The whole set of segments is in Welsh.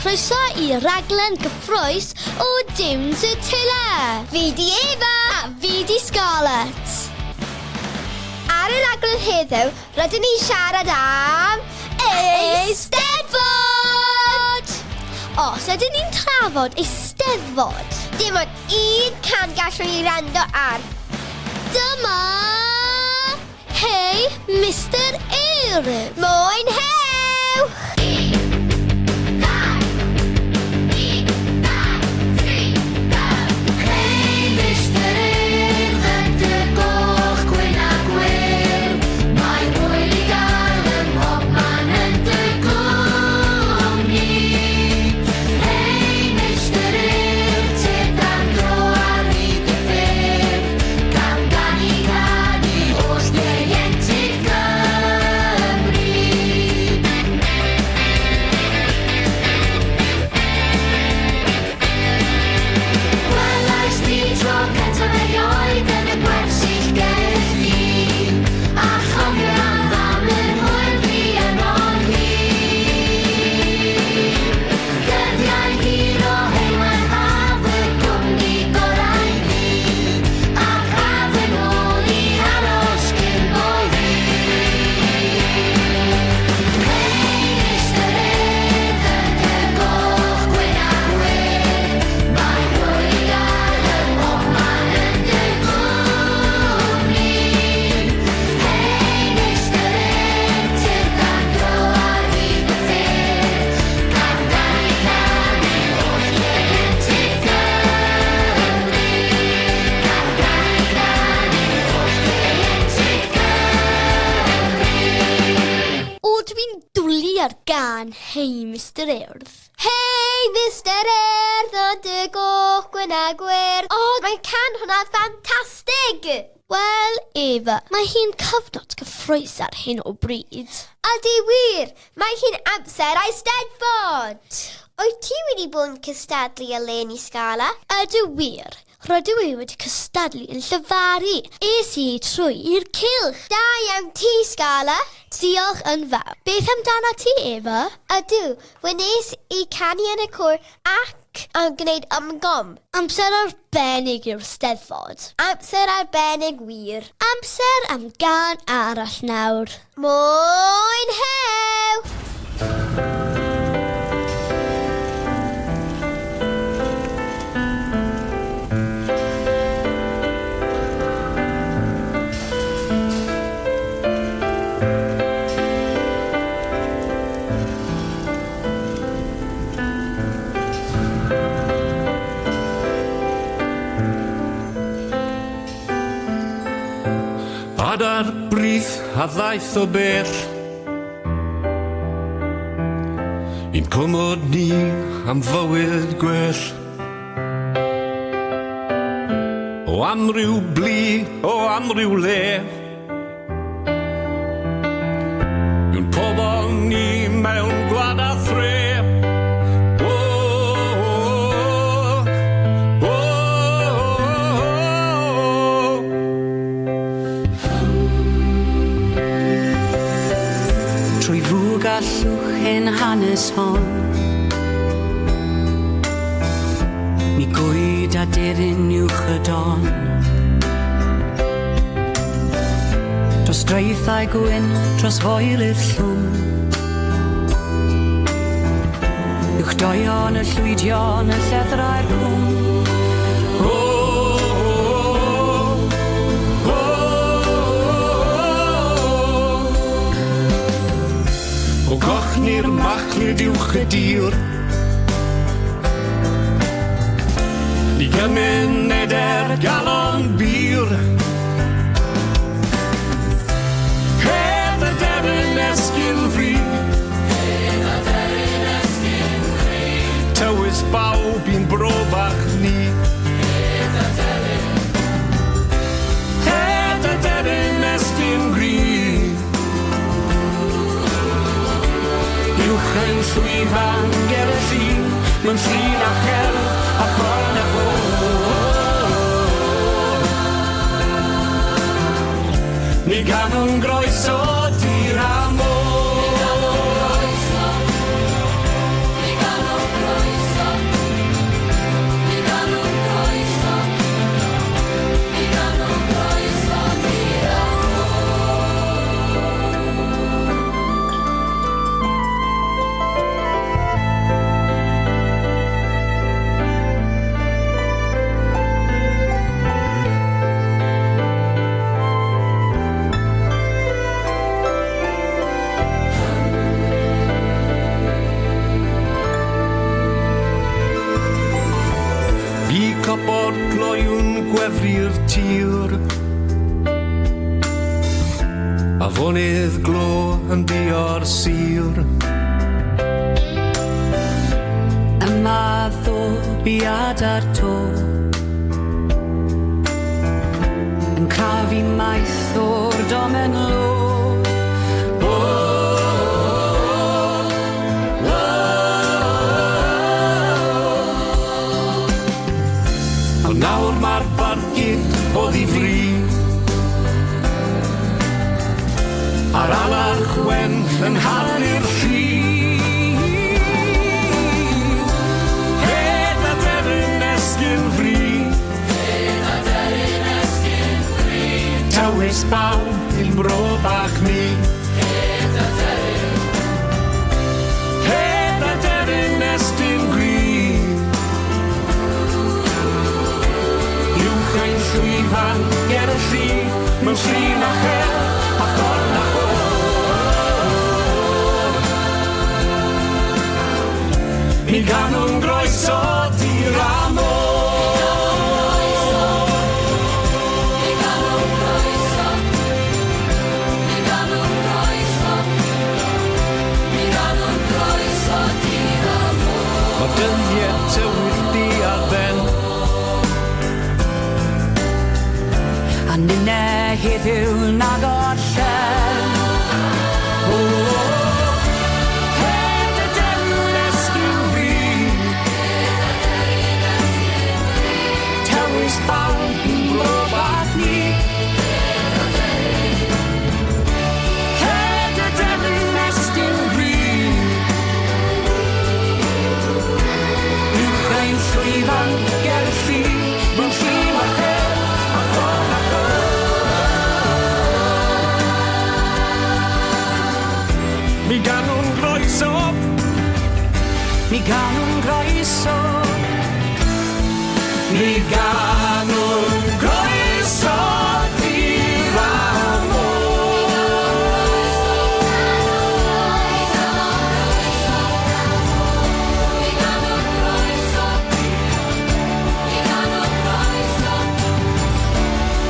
croeso i raglen gyffrous o Dunes y Tyle. Fi di Eva! A fi di Scarlett. Ar y raglen heddiw, rydyn ni'n siarad am... Eisteddfod! Os ydyn ni'n trafod Eisteddfod, Dim ond un can gallwn ni rando ar. Dyma... Hei, Mister Urdd! Mwynhewch! Hei Mister Urdd yn dy goch gwyn a gwyrdd, mae hwyl i gael ym mhobman yn dy gwmni. Hei Mister Urdd, tyrd am dro ar hyd y ffyrdd, gan ganu canu holl ieuenctid Cymru. Gwelais di tro cyntaf erioed yn y gwersyll gerddi, a chofio am fam yr hwyl fu yno'n hir. Dyddiau hir o heulwen haf y gwmni gorau fi, ac af yn ôl i aros cyn bo hir. Hei Mister Urdd yn dy goch gwyn a gwyrdd, mae hwyl i gael ym mhobman yn dy gwmni. Hei Mister Urdd, tyrd am dro ar hyd y ffyrdd, gan ganu canu holl ieuenctid Cymru. Gan ganu canu holl ieuenctid Cymru. O, dwi'n dwlu ar gân Hei Mister Urdd. Hei Mister Urdd, yn dy goch gwyn a gwyrdd. O, mae can hwnna ffantastig! Wel, Eva, mae hi'n cyfnod cyffrous ar hyn o bryd. Ydy wir, mae hi'n amser Eisteddfod! Wyt ti wedi bod yn cystadlu eleni, Scarlett? Ydw wir, rydw i wedi cystadlu yn llefaru. Es i trwy i'r cylch. Da iawn ti, Scarlett. Diolch yn fawr. Beth amdano ti, Eva? Ydw, wnes i canu yn y côr ac yn gwneud ymgom. Amser arbennig yw'r Steddfod. Amser arbennig wir. Amser am gân arall nawr. Mwynhewch! Adar brith a ddaeth o bell, i'n cwmwd ni am fywyd gwell. O amryw blu, o amryw le, yw'n pobl ni mewn gwlad a thre. O, o, o, o, o. Trwy fwg a llwch hen hanes hon, mi goed a deryn uwch y don. Dros draethau gwyn, dros foelydd llwm, uwch doion y llwydion, y llethrau'r cwm. O, o, o, o gochni'r machlud uwch y dir, i gymunedau'r galon bur. Hedd y deryn esgyn fri, tywys bawb i'n bro bach ni. Hedd y deryn esgyn gri, uwch ein llwyfan ger y llun, mewn llun a cherdd a chorn a chôr. Ni ganwn groeso dir a môr. tir. Afonydd glo yn dio'r sir. Yma ddobiad ar to yn crafu maith o'r domen lo. O, o, o. Ond nawr mae'r barcud o ddifri a'r alarch wen yn hanu'r lli. Hed aderyn esgyn fri. Tywys bawb i'n bro bach ni. Hed aderyn estyn gri. Uwch ein llwyfan ger y lli, mewn llun a cher, a chorn a chôr. Mi ganwn groeso dir a môr. Mi ganwn groeso, mi ganwn groeso, mi ganwn groeso dir a môr. Mae dyddiau tywyll di ar ben. A ninne heddiw'n agor llen. O, hed aderyn esgyn fri. Tywys bawb i'n bro bach ni. Hed aderyn estyn gri. Uwch ein llwyfan ger y lli, mewn llun a cher, a chorn a chôr. Mi ganwn groeso. Mi ganwn groeso. Mi ganwn groeso dir a môr. Mi ganwn groeso, mi ganwn groeso,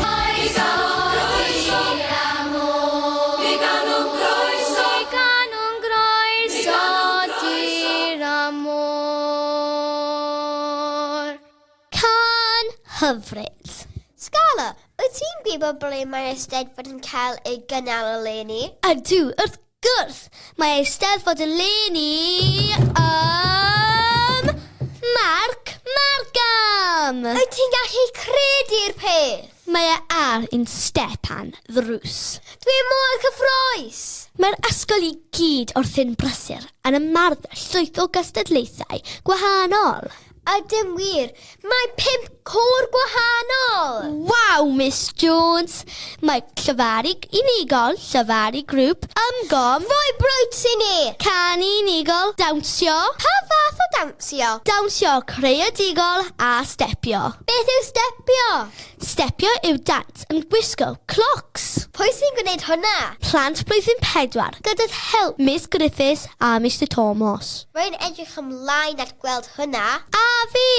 mi ganwn groeso, mi ganwn groeso, Mi ganwn groeso dir a môr. Cân hyfryd. Scala, wyt ti'n gwybod ble mae'r Eisteddfod yn cael ei gynnal eleni? Ydw, wrth gwrs, mae Eisteddfod eleni ym Marc Margam. Wyt ti'n gallu credu'r peth? Mae e ar ein stepan ddrws. Dwi mor cyffrous! Mae'r ysgol i gyd wrthi'n brysur yn ymarfer llwyth o gystadlaethau gwahanol. Ydym wir, mae pump côr gwahanol! Waw, Miss Jones! Mae llefaru unigol, llefaru grŵp, ymgom, Rhoi brwyd i ni! canu unigol, dawnsio, Pa fath o dawnsio? Dawnsio creadigol a stepio. Beth yw stepio? Stepio yw dant yn gwisgo clocs. Pwy sy'n gwneud hwnna? Plant blwyddyn 4 gyda help Miss Griffiths a Mr Thomas. Rwy'n edrych ymlaen at gweld hwnna. A fi!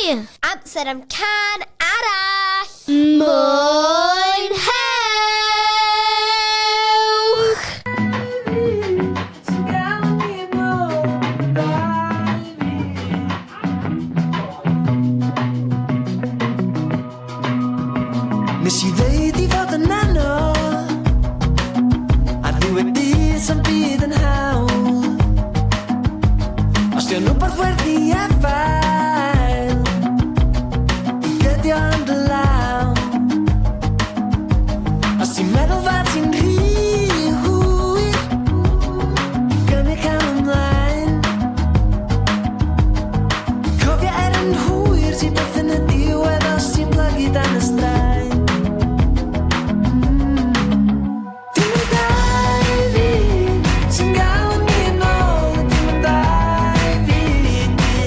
Amser am cân arall! Mwynhewch! Ti'n gael ni yn ôl, dau fi. Nes i ddeud i fod yn anodd. Ar ddiwedd dydd sa'm byd yn hawdd. Os dio'n wbath werth i afael, i gydio yn dy law. Os ti'n meddwl fa ti'n rhy hwyr i gymryd cam ymlaen, cofia er yn hwyr ti byth yn y diwedd os ti'n plygu dan y straen. Dim ond dau fyd sy'n gael ni yn ôl. Dim ond dau fyd.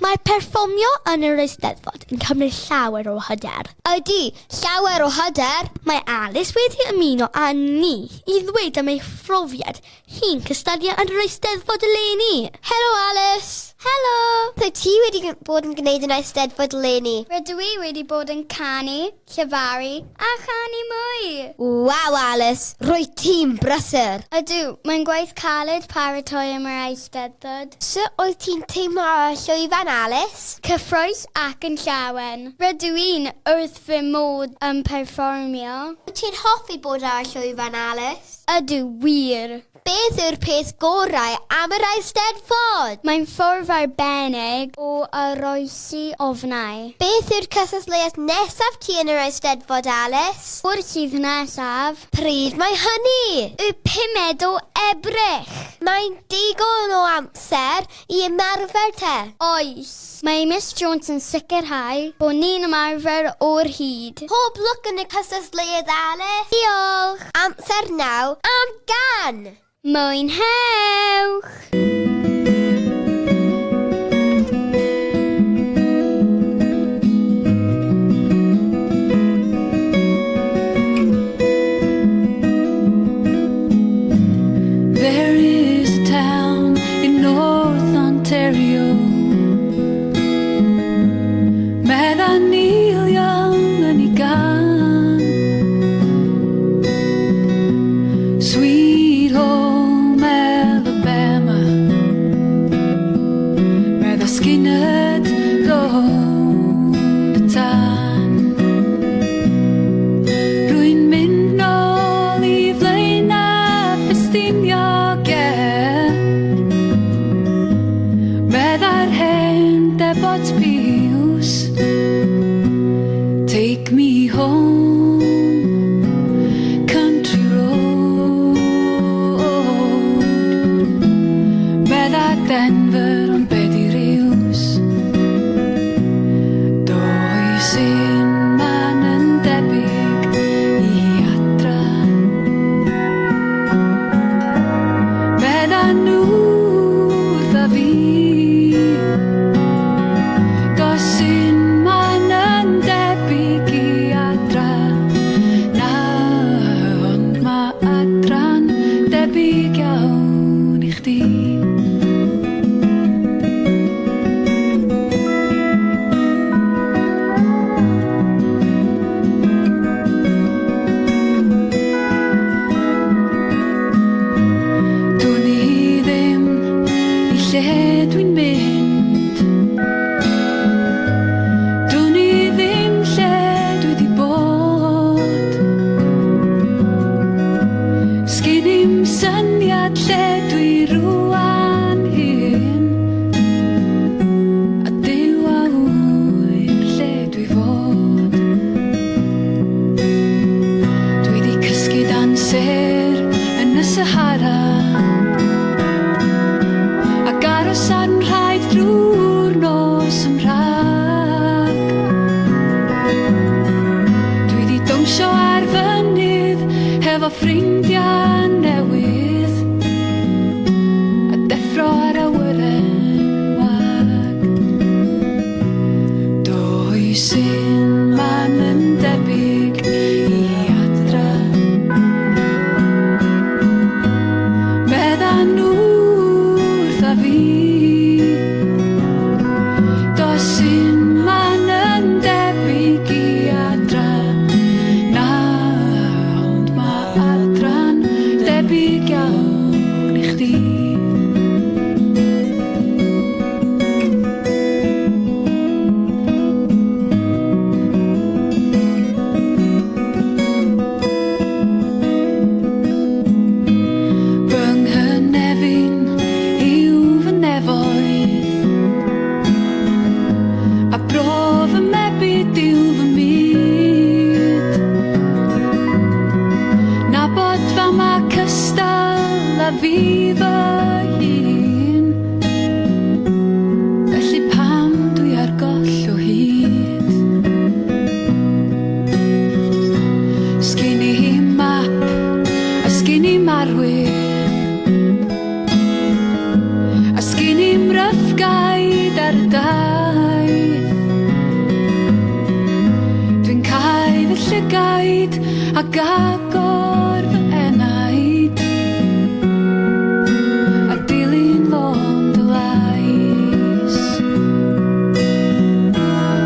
Mae perfformio yn yr Eisteddfod yn cymryd llawer o hyder. Ydy, llawer o hyder. Mae Alice wedi ymuno â ni i ddweud am ei phrofiad hi'n cystadlu yn yr Eisteddfod eleni. Helo Alice! Helo! Wyt ti wedi bod yn gwneud yn Eisteddfod eleni? Rydw i wedi bod yn canu, llefaru a chanu mwy. Waw Alice, rwyt ti'n brysur. Ydw, mae'n gwaith caled paratoi am yr Eisteddfod. Sut oedd ti'n teimlo ar y llwyfan, Alice? Cyffrous ac yn llawen. Rydw i'n wrth fy modd yn perfformio. Wyt ti'n hoffi bod ar y llwyfan, Alice? Ydw, wir. Beth yw'r peth gorau am yr Eisteddfod? Mae'n ffordd arbennig o oroesi ofnau. Beth yw'r cystadleuaeth nesaf ti yn yr Eisteddfod, Alice? O'r sydd nesaf, Pryd mae hynny? y pumed o Ebrill. Mae'n digon o amser i ymarfer te. Oes, mae Miss Jones yn sicrhau bod ni'n ymarfer o'r hyd. Pob lwc yn y cystadleuaeth, Alice. Diolch! Amser naw am gan! Mwynhewch! There is a town in North Ontario Medda Neil Young yn ei gan Sweet Home Alabama Medda Skynyrd rownd y tân Rwy'n mynd nôl i Flaenau Ffestiniog e Medda'r hen debot piws Take me home Country road Medda Denver ond be di'r iws Does un man yn debyg i adra Medda nhw wrtha fi Does un man yn debyg i adra Na, ond ma' adra'n debyg iawn i chdi. Dwn i ddim i lle dwi'n mynd Dwn i ddim lle dwi 'di bod Sgin i'm syniad lle dwi rŵan hyn A Duw a ŵyr lle dwi fod Dwi 'di cysgu dan sêr yn y Sahara Ac aros ar 'nhraed drwy'r nos ym Mhrag Dwi 'di dawnsio ar fynydd hefo ffrindiau newydd A deffro ar awyren wag Does un man yn debyg i adra Medda nhw wrtha fi Does un man yn debyg i adra Na, ond ma' adra'n debyg iawn i chdi. Fy nghynefin yw fy nefoedd A bro fy mebyd yw fy myd Nabod fa ma cystal a fi fy hun Felly pam dwi ar goll o hyd Sgin i map a sgin i'm arwydd A sgin i'm rough guide ar y daith. llygaid ac agor fy enaid a dilyn lôn dy lais.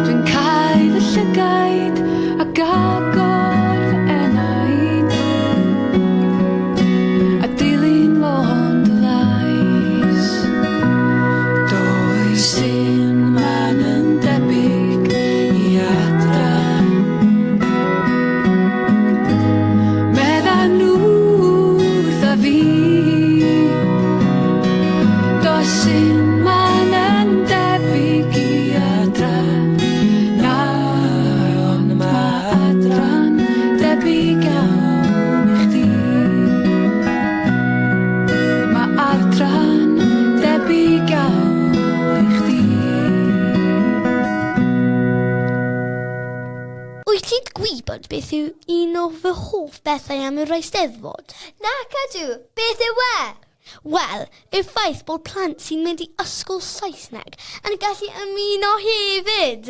Dwi'n cau fy llygaid ac agor fy enaid a dilyn lôn dy lais. Does un man yn debyg i adra. Medda nhw wrtha fi. Does un man yn debyg i adra. Na, ond ma' adra'n debyg iawn i chdi. Ma' adra'n debyg iawn i chdi. Wyt ti'n gwybod beth yw un o fy hoff bethau am yr Eisteddfod? Nac ydw, beth yw e? Wel, y ffaith bod plant sy'n mynd i ysgol Saesneg yn gallu ymuno hefyd.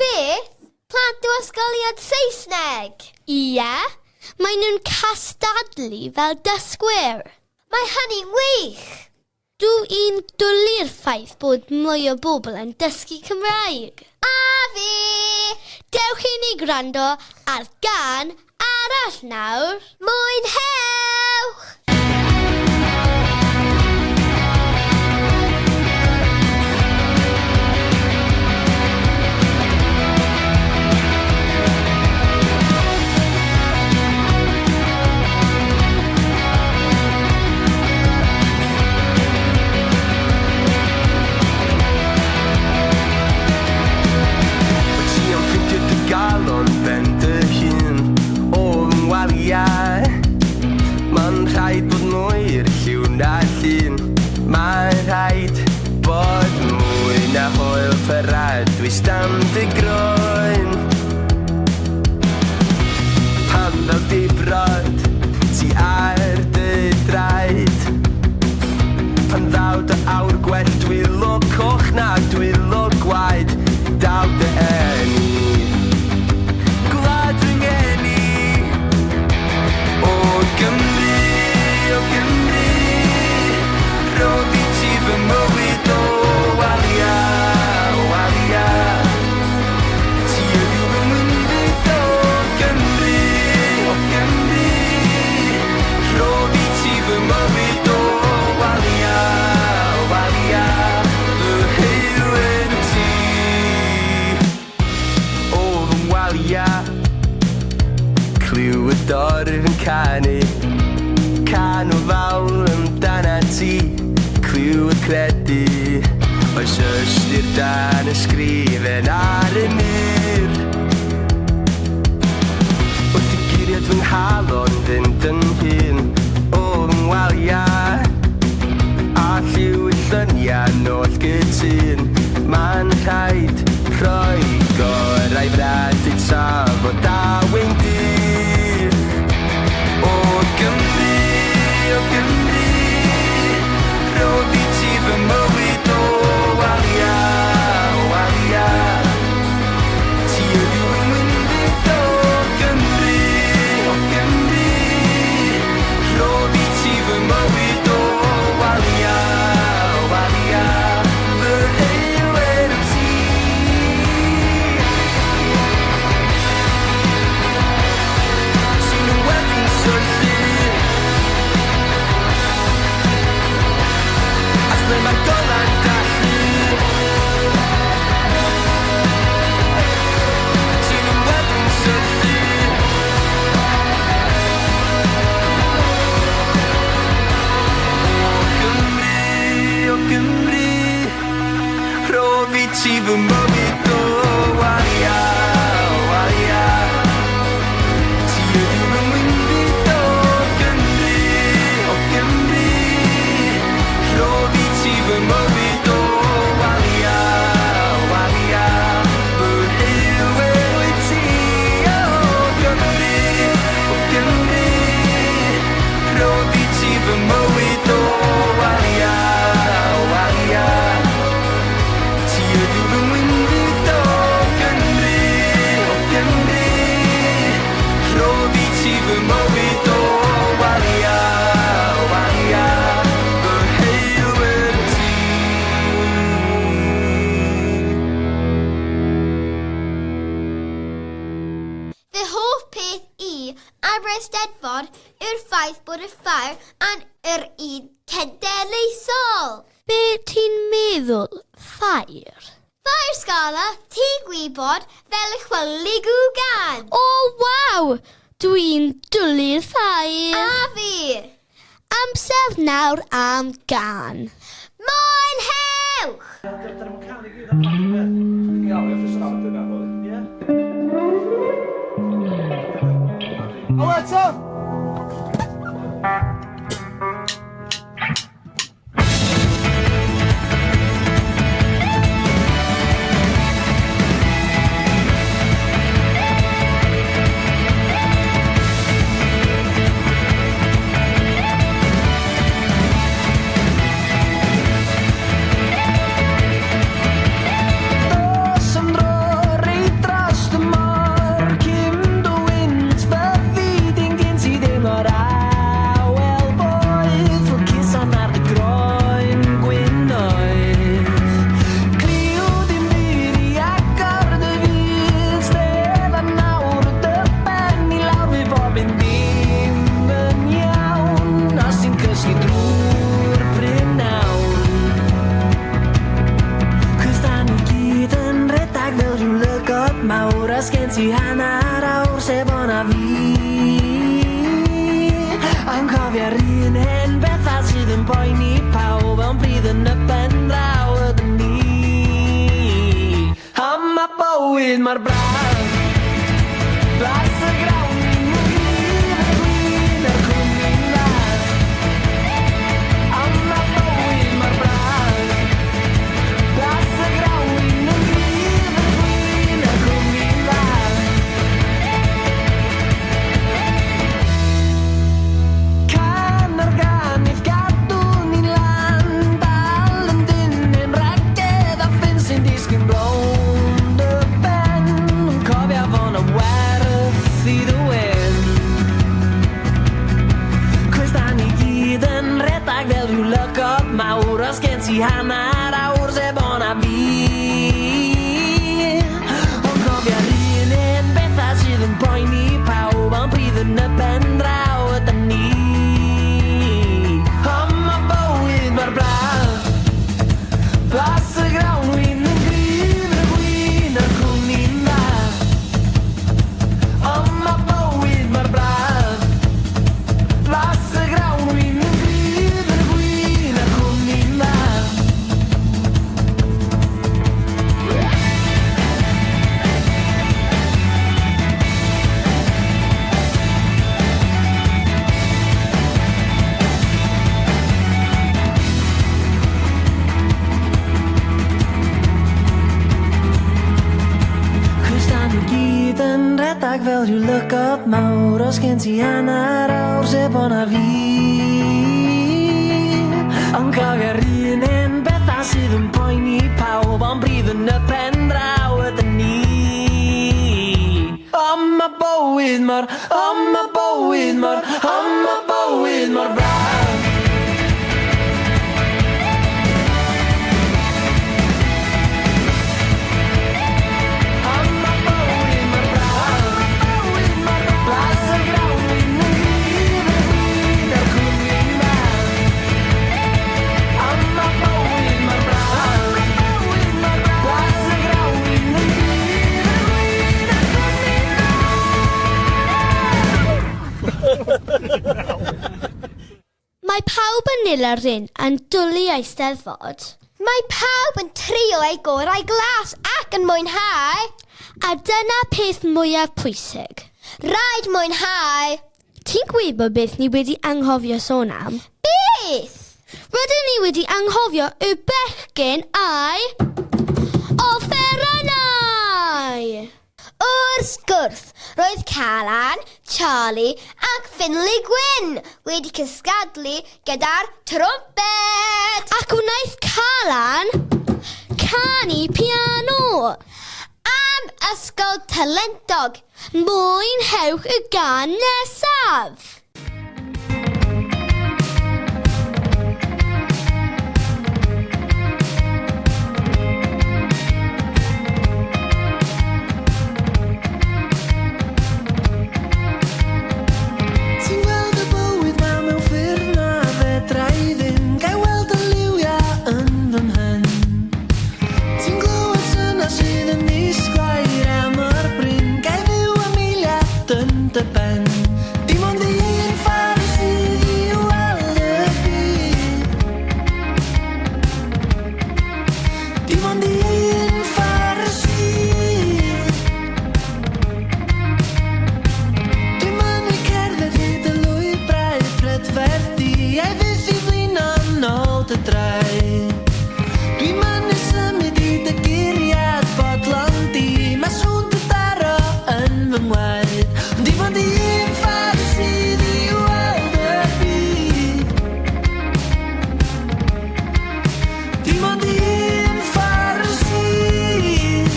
Beth? Plant o ysgolion Saesneg? Ie, maen nhw'n cystadlu fel dysgwyr. Mae hynny'n wych! Dw i'n dwlu'r ffaith bod mwy o bobl yn dysgu Cymraeg. A fi! Dewch i ni gwrando ar gân arall nawr. Mwynhewch! Wyt ti am ffeindio dy galon ben dy hun o fy ngwaliau. Mae'n rhaid bod mwy i'r lliw na llun. Mae'n rhaid bod mwy na hwyl parad dwi stam dy groen. Pan ddaw difrod ti ar dy draed. Pan ddaw dy awr gwell dwylo coch na dwylo gwaed. Daw dy eni, gwlad fy ngeni. O Gymru, o Gymru, rhoddi ti fy mywyd o walia, o walia. Ti yw fy ngwynfyd o Gymru, o Gymru, rhoddi ti fy mywyd o walia, o walia. Fy heulwen ti o fy ngwalia. Clyw y dorf yn canu, canu fawl amdana ti. Clyw y credu, oes ystyr dan ysgrifen ar y mur. Wrth i guriad fy nghalon fynd yn hŷn o fy ngwalia, a lliw y lluniau nôl gytûn. Mae'n rhaid rhoi gorau brathu tafod awen dydd. O Gymru, o Gymru, rhoddi ti fy mywyd o walia, o walia. Ti yw fy ngwynfyd o Gymru, o Gymru, rhoddi ti fy mywyd o walia, o walia. Fy heulwen wyt ti. am yr Eisteddfod yw'r ffaith bod y ffair yn yr un cenedlaethol. Be ti'n meddwl, ffair? Ffair Scala, ti'n gwybod, fel y chwili gwgan. O, waw! Dwi'n dwlu'r ffair. A fi! Amser nawr am gan. Mwynhewch! Dos am dro reit dros y môr Cyn dy wynt fyddi di'n gyn ti deimlo'r awel boeth Fel cusan ar dy groen gwynnoedd Cliw dim byd i agor dy fyd Stedd a nawr dy ben i lawr Fydd bob un dim yn iawn Os ti'n cysgu drwy'r prynhawn Cos da ni gyd yn redag fel rhyw lygod mawr A sgen ti hanner awr sef o'na fi A'n cofio'r un hen bethau sydd yn poeni pawb Ond bryd yn y pen draw ydyn ni A ma' bywyd mor braf Blas y grawn yn gryf y gwin a'r cwmni'n dda A ma' bywyd mor braf Blas y grawn yn gryf y gwin a'r cwmni'n dda Can ar gan i'th gadw ni'n lan Dal yn dynnu'n rhagedd a ffyn sy'n disgyn rownd y ben Cofia fo' 'na werth i dy wên Cos da ni gyd yn redag fel rhyw lygod mawr Os gen ti hanner awr sef o'na fi Ond cofio'r un hen bethau sydd yn poeni pawb Ond bryd yn y pen draw ydyn ni Ond ma' bywyd mor braf Blas y grawn wyn yn gryf y gwin a'r cwmni'n dda Ond ma' bywyd mor braf Blas y grawn wyn yn gryf y gwin a'r cwmni'n dda Cos da ni gyd yn redag fel rhyw lygod mawr Os gen ti hanner awr sef o'na fi Ond cofio'r un hen bethau sydd yn poeni pawb Ond bryd yn y pen draw ydyn ni Ond ma' bywyd mor, ond ma' bywyd mor, ond ma' bywyd mor braf Ond ma' bywyd mor braf Blas y grawn wyn yn gryf y gwin a'r cwmni'n dda Ond ma' bywyd mor braf Blas y grawn wyn yn gryf y gwin a'r cwmni'n dda Mae pawb yn Nilarun yn dwlu Eisteddfod. Mae pawb yn trio eu gorau glas ac yn mwynhau. A dyna peth mwyaf pwysig. Rhaid mwynhau. Ti'n gwybod beth ni wedi anghofio sôn am? Beth? Rydyn ni wedi anghofio y bechgyn a'i offerynnau! Wrth gwrs, roedd Calan, Charlie ac Finley Gwyn wedi cystadlu gyda'r trwmped. Ac wnaeth Calan canu piano. Am ysgol talentog. Mwynhewch y gân nesaf! dy ben. Dim ond un ffordd sydd i weld y byd. Dim ond un ffordd sydd. Dwi'n mynnu cerdded hyd y lwybrau prydferth di, a'i fyth i flino nôl dy draed. Dwi'n mynnu symud i dy guriad bodlon di, mae sŵn dy daro yn fy ngwaed. Ond dim ond un ffordd sydd i weld y byd. Dim ond un ffordd sydd.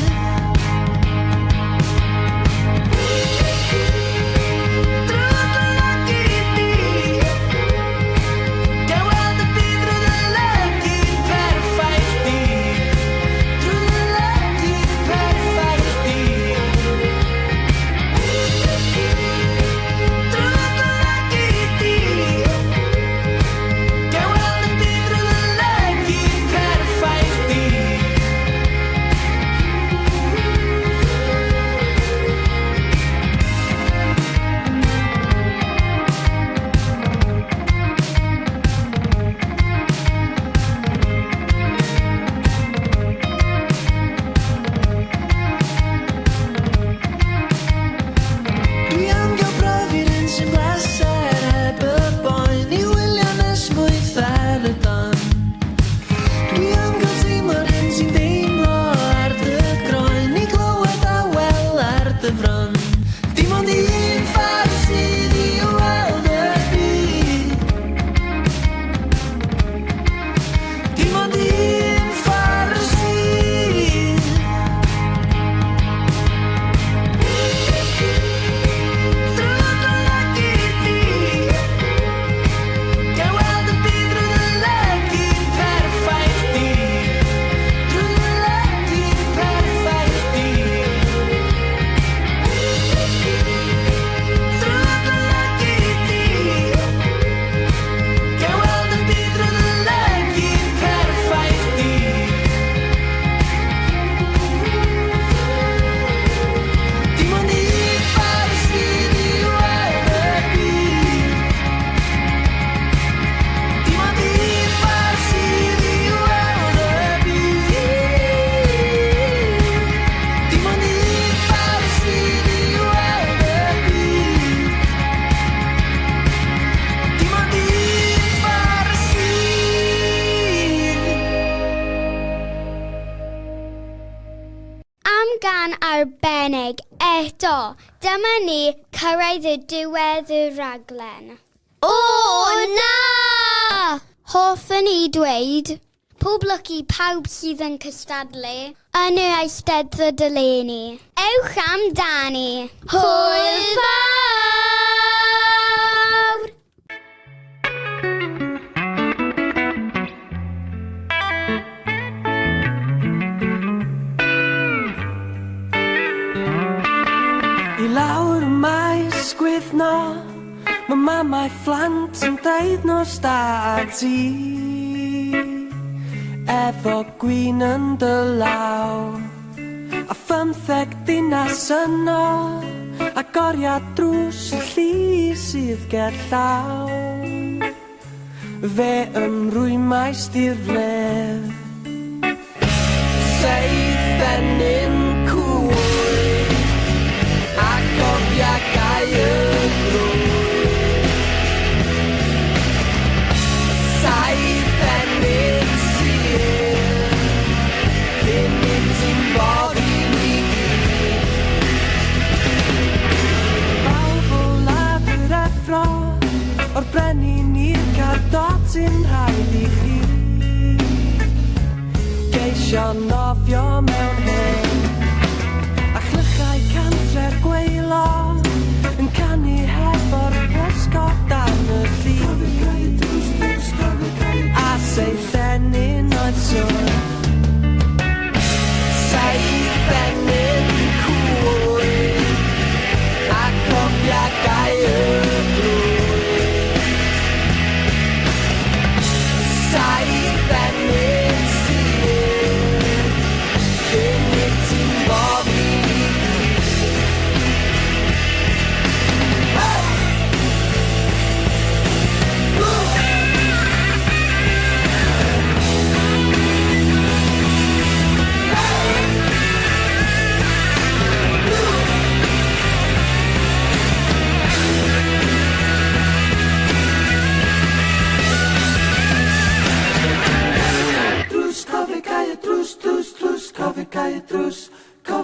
Drwy dy lygid di, Gael weld y byd drwy dy lygid perffaith di. Drwy dy lygid perffaith di. Drwy dy lygid di, Gael weld y byd drwy dy lygid perffaith di. Dwi am gael profi'r un sy'n bleser heb y boen i wylio'n esmwyth ar y don. Dwi am gael teimlo'r hyn sy'n deimlo ar dy groen i glywed awel ar dy fron. Dim ond un ffordd sydd i weld y byd. Dim ond un ffordd sydd. Drwy dy lygid di, Gael weld y byd drwy dy lygid perffaith di. Drwy dy lygid perffaith di. Drwy dy lygid di, Gael weld y byd drwy dy lygid perffaith di. Dim ond un ffordd sydd i weld y byd. Dim ond un ffordd sydd i weld y byd. Dim ond un ffordd sydd i weld y byd. Dim ond un ffordd sydd. Am gan arbennig eto, dyma ni cyrraedd y diwedd y raglen. O, na! Hoffwn i dweud, pob lwc i pawb sydd yn cystadlu yn yr Eisteddfod eleni. Ewch amdani! Hwyl fawr! I lawr y maes gwyddno, mae mamau phlant yn deud nos da a ti. Efo gwin yn dy law, a 15 dinas yno, a goriad drws y llu sydd gerllaw. Fe ymrwymais di'r wledd, seith ennyn cwy, a gofia gau y drws. Saith ennyn sydd, cyn i ti'n boddi ni gyd. Pawb o wlad yr effro, o'r brenin i'r cardotyn rhaid i chi geisio nofio mewn hen a chlychau cantre'r gwaelod yn canu hefo'r pysgod dan y lli. A seithenyn oedd sŵn, seithenyn cwy, a cofia gau y drws. Saith ennyn sydd,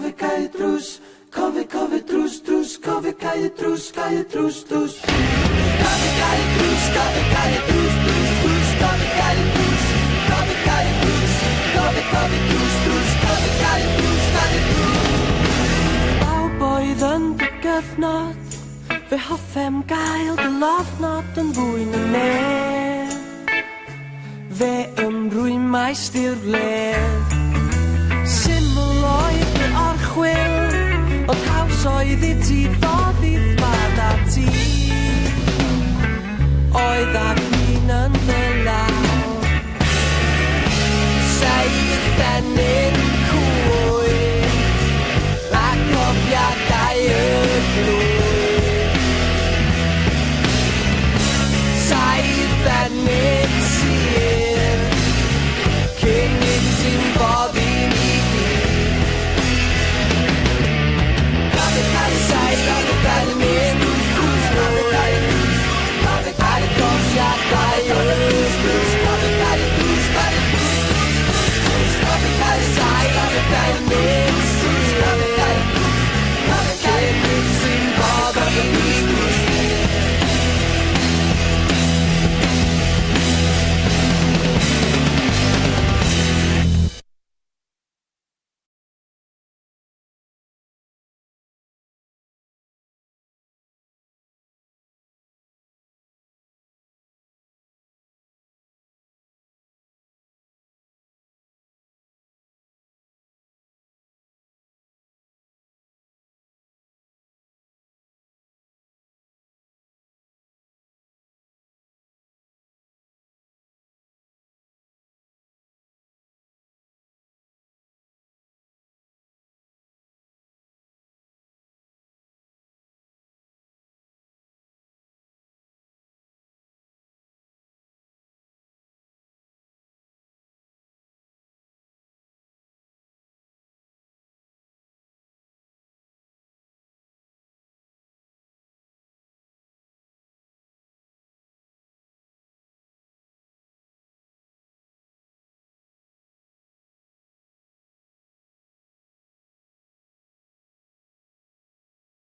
Cofio cau y drws, cofio, cofio drws, drws, cofio cau y drws, cau y drws, drws. Cofio cau y drws, cofio cau y drws, drws, drws, cofio cau y drws, cofio cau y drws, cofio, cofio drws, drws, cofio cau y drws, cau y drws. Pawb oedd yn dy gyfnod, fe hoffem gael dy lofnod yn fwy na neb. Fe ymrwymais di'r wledd. Syml oedd dy orchwyl, ond haws oedd i ti foddi.